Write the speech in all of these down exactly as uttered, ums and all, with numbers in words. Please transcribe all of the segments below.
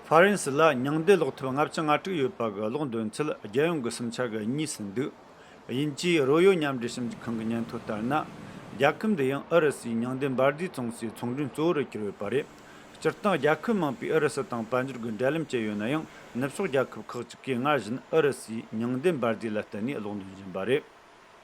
ཧྥ་རན་སི་ལ་ཉིང་རྡུལ་གློག་ཐུབ་ལྔ་བཅུ་ང་དྲུག་ཡོད་པ་གི་གློག་འདོན་ཚད་རྒྱལ་ཡོངས་ཀྱི་སུམ་ཆ་གི་གཉིས་སུ་འདུག་དབྱིན་ཇིའི་རོ་ཡོ་མཉམ་འབྲེལ་ཞིབ་འཇུག་ཁང་གི་སྙན་ཐོ་ལྟར་ན། རྒྱལ་ཁབ་འདི་ཡང་ཨུ་རུ་སུའི་ཉིང་རྡུལ་འབར་རྫས་བཙོང་སའི་ཚོང་མགྲོན་གཙོ་བོ་རུ་གྱུར་ཡོད་པ་རེད། སྤྱིར་བཏང་རྒྱལ་ཁབ་མང་པོས་ཨུ་རུ་སུ་དང་དཔལ་འབྱོར་གྱི་འབྲེལ་ལམ་བཅད་ཡོད་ན་ཡང་། ནུབ་ཕྱོགས་རྒྱལ་ཁབ་ཁག་ཅིག་གིས་སྔར་བཞིན་ཨུ་རུ་སུའི་ཉིང་རྡུལ་འབར་རྫས་ལ་བརྟེན་ནས་གློག་འདོན་བཞིན་པ་རེད།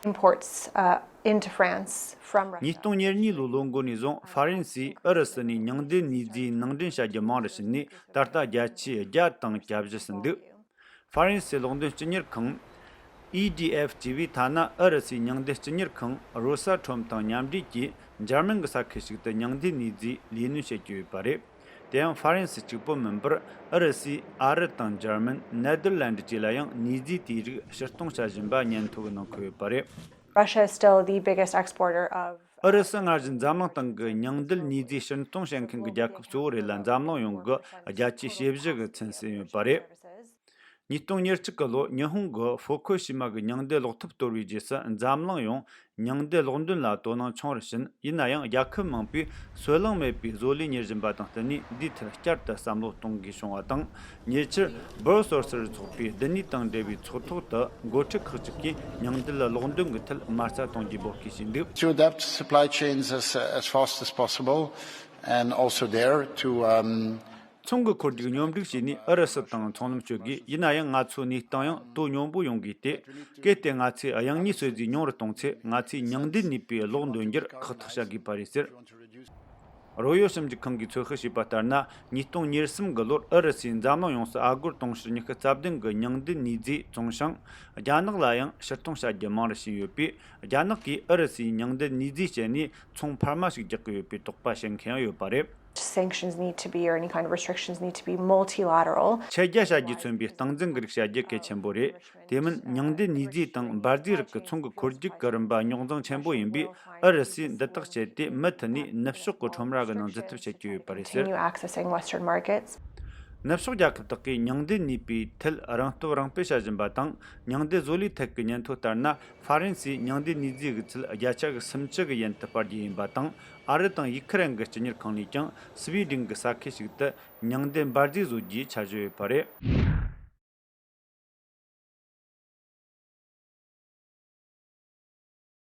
imports uh, into France from Russia. ཉིས་སྟོང་ཉེར་གཉིས་ལོའི་ལོ་འགོ་ནས་བཟུང་ཧྥ་རན་སིས་ཨུ་རུ་སུ་ནས་ཉིང་རྡུལ་ནུས་རྫས་ནང་འདྲེན་བྱ་རྒྱུ་མང་རུ་ཕྱིན་ནས། ད་ལྟ་བརྒྱ་ཆའི་བརྒྱ་དང་གྱ་བཞི་ཟིན་འདུག་ཧྥ་རན་སིའི་གློག་འདོན་སྤྱི་གཉེར་ཁང་ཨི་ཌི་ཨེཕ་ཅེས་པས་ཐ་ན་ཨུ་རུ་སུའི་ཉིང་རྡུལ་སྤྱི་གཉེར་ཁང་རོ་ས་ཊོམ་དང་མཉམ་འབྲེལ་གྱིས་འཇར་མན་གྱི་ས་ཁུལ་ཞིག་ཏུ་ཉིང་རྡུལ་ནུས་རྫས་ལས་སྣོན་བྱེད་ཀྱི་ཡོད་པ་རེད། དེ་ཡང་ཧྥ་རན་སི་གཅིག་པུ་མིན་པར་ཨུ་རུ་སུས་ཨ་རི་དང་འཇར་མན། ནེ་དར་ལན་ཌི་བཅས་ལ་ཡང་ནུས་རྫས་དེའི་རིགས་ཕྱིར་གཏོང་བྱ་བཞིན་པ་སྙན་ཐོ་གི་ནང་འཁོད་ཡོད་པ་རེད། Russia is still the biggest exporter of. ཨུ་རུ་སུ་སྔར་བཞིན་འཛམ་གླིང་སྟེང་གི་ཉིང་རྡུལ་ནུས་རྫས་ཕྱིར་གཏོང་བྱེད་མཁན་གྱི་རྒྱལ་ཁབ་གཙོ་བོ་རེད་ལ། འཛམ་གླིང་ཡོངས་ཀྱི་བརྒྱ་ཆའི་ཞེ་བཞི་གི་ཚད་ཟིན་ཡོད་པ་རེད། ཉིས་སྟོང་ཉེར་གཅིག་གི་ལོ་ཉི་ཧོང་གི་ཧྥུ་ཀུ་ཤི་མ་གི་ཉིང་རྡུལ་གློག་ཐུབ་གཏོར་བའི་རྗེས་སུ། འཛམ་གླིང་ཡོངས་ཉིང་རྡུལ་གློག་འདོན་ལ་དོ་སྣང་ཆུང་རུ་ཕྱིན། ཡིན་ན་ཡང་རྒྱལ་ཁབ་མང་པོས་སོལ་རླངས་མེད་པའི་བཟོ་ལས་གཉེར་བཞིན་པ་དང་བསྟུན་ནས། འདིའི་ཐད་བསྐྱར་དུ་བསམ་བློ་གཏོང་དགོས་བྱུང་བ་དང་། ཉེ་ཆར་Bosworth་ཚོགས་པའི་རྡུལ་སྣེ་དང་འབྲེལ་བའི་ཚོགས་ཐོག་ཏུ་འགོ་ཁྲིད་ཁག་ཅིག་གིས་ཉིང་རྡུལ་གློག་འདོན་གྱི་ཐད་མ་རྩ་གཏོང་རྒྱུའི་འབོད་སྐུལ་བྱས་འདུག to adapt supply chains as, as fast as possible and also there to um, ཚོང་གི་འཁོར་རྒྱུག་སྙོམས་སྒྲིག་བྱས་ནས་ཨུ་རུ་སུ་དང་ཚོང་ལམ་གཅོད་དགོས། ཡིན་ན་ཡང་ང་ཚོའི་གནས་སྟངས་ཡང་དོ་སྙོམས་པོ་ཡོང་དགོས་ཏེ། གལ་ཏེ་ང་ཚོས་དབྱང་གཉིས་སོལ་རྫས་ཉུང་རུ་གཏོང་ཚེ། ང་ཚོས་ཉིང་རྡུལ་ནུས་པའི་གློག་འདོན་རྒྱུར་ཁག་ཐེག་བྱ་དགོས་པ་རེད་ཟེར། རོ་ཡོ་ཞིབ་འཇུག་ཁང་གིས་ཚོད་དཔག་བྱས་པ་ལྟར་ན། ཉིས་སྟོང་ཉེར་གསུམ་གྱི་ལོར་ཨུ་རུ་སུས་འཛམ་གླིང་ཡོངས་སུ་ཨ་སྒོར་དུང་ཕྱུར་ཉི་ཤུ་རྩ་བདུན་གྱི་ཉིང་རྡུལ་ནུས་རྫས་བཙོང་ཞིང་། རྒྱ་ནག་ལ་ཡང་ཕྱིར་གཏོང་བྱ་རྒྱུ་མང་རུ་ཕྱིན་ཡོད་པས། རྒྱ་ནག་གིས་ཨུ་རུ་སུའི་ཉིང་རྡུལ་ནུས་རྫས་སྤྱད་ནས་ཚོང་འཕར་མ་ཞིག་རྒྱག་གི་ཡོད་པའི་དོགས་པ་བྱེད་མཁན་ཡང་ཡོད་པ་རེད། Sanctions need to be, or any kind of restrictions need to be multilateral. ཆད་རྒྱ་བྱ་རྒྱུས་མཚོན་པའི་སྟངས་འཛིན་གྱི་རིགས་བྱ་རྒྱུ་གལ་ཆེན་པོ་རེད། དེ་མིན་ཉིང་རྡུལ་ནུས་རྫས་དང་འབར་རྫས་རིགས་ཀྱི་ཚོང་གི་འཁོར་རྒྱུག་གི་རིམ་པ་རྙོག་འཛིང་ཆེན་པོ་ཡིན་པས། ཨུ་རུ་སུས་འདི་དག་བྱས་ཏེ་མུ་མཐུད་ནས་ནུབ་ཕྱོགས་ཀྱི་ཁྲོམ་ར་གི་ནང་འཛུལ་ཐབས་བྱེད་ཀྱི་ཡོད་པ་རེད་ཟེར། Continue accessing Western markets. ནུབ་ཕྱོགས་རྒྱལ་ཁབ་དག་གིས་ཉིང་རྡུལ་ནུས་པའི་ཐད་རང་སྟོབས་རང་སྤེལ་བྱ་བཞིན་པ་དང་། ཉིང་རྡུལ་བཟོ་ལས་ཐད་ཀྱི་སྙན་ཐོ་ལྟར་ན། ཧྥ་རན་སིས་ཉིང་རྡུལ་ནུས་རྫས་ཀྱི་ཚད་བརྒྱ་ཆ་གི་སུམ་ཅུ་གི་ཡན་དུ་སྤར་རྒྱུ་ཡིན་པ་དང་། ཨ་རི་དང་ཡུ་ཁུ་རེན་གྱི་སྤྱི་གཉེར་ཁང་ནས་ཀྱང་སི་བི་ཌེན་གྱི་ས་ཁུལ་ཞིག་ཏུ་ཉིང་རྡུལ་འབར་རྫས་བཟོ་རྒྱུའི་འཆར་གཞི་ཡོད་པ་རེད།